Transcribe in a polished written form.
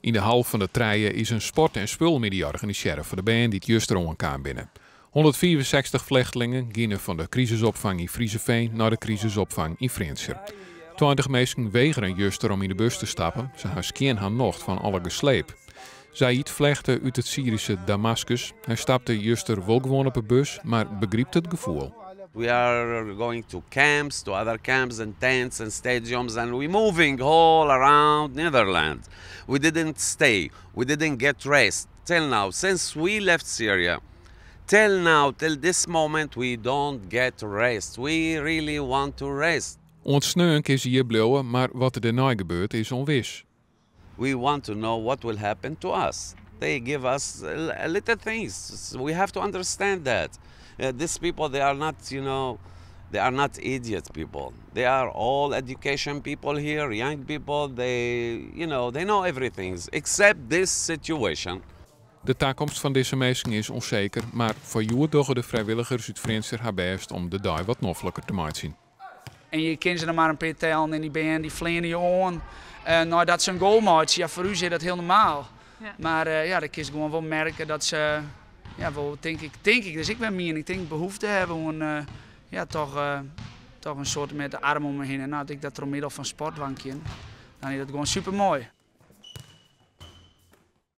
Yn de hal fan de Trije is in sport- en spulmiddei organisearre foar de bern dy't juster oankaam binne. 165 flechtlingen giene fan de krisisopfang yn Vriezenveen nei de krisisopfang yn Frjentsjer. 20 minsken wegeren juster om yn de bus te stappen. Se ha skjin har nocht fan alle gesleep. Zaid flechte út it Syryske Damaskus. Hy stapte juster wol gewoan op 'e bus, mar begrypt it gefoel. We are going to camps, to other camps and tents and stadiums, and we're moving all around Netherlands. We didn't stay, we didn't get rest till now. Since we left Syria, till now, till this moment, we don't get rest. We really want to rest. Oant sneon kinne se hjir bliuwe, mar wat der dêrnei gebeurt is ûnwis. We want to know what will happen to us. They give us a little things. We have to understand that. These people, they are not, you know, they are not idiot people. They are all education people here, young people. They know everything except this situation. De takomst fan dizze minsken is ûnseker, mar foar hjoed dogge de frijwilligers út Frjentsjer har bêst om de dei wat nofliker te meitsjen. En je kinne se der mar in pear tellen en dy bern dy fleane je oan. Neidat se in goal meitsje, ja, foar ús is dat hiel normaal. Mar ja, dan kinst gewoan wol merke dat se, ja, wol, tink ik, dus ik ben mien, ik tink behoefte hawwe oan ja, toch in soart met de arm om my hinne. No, as ik dat troch middel fan sport dwaan kin, dan is dat gewoan super moai.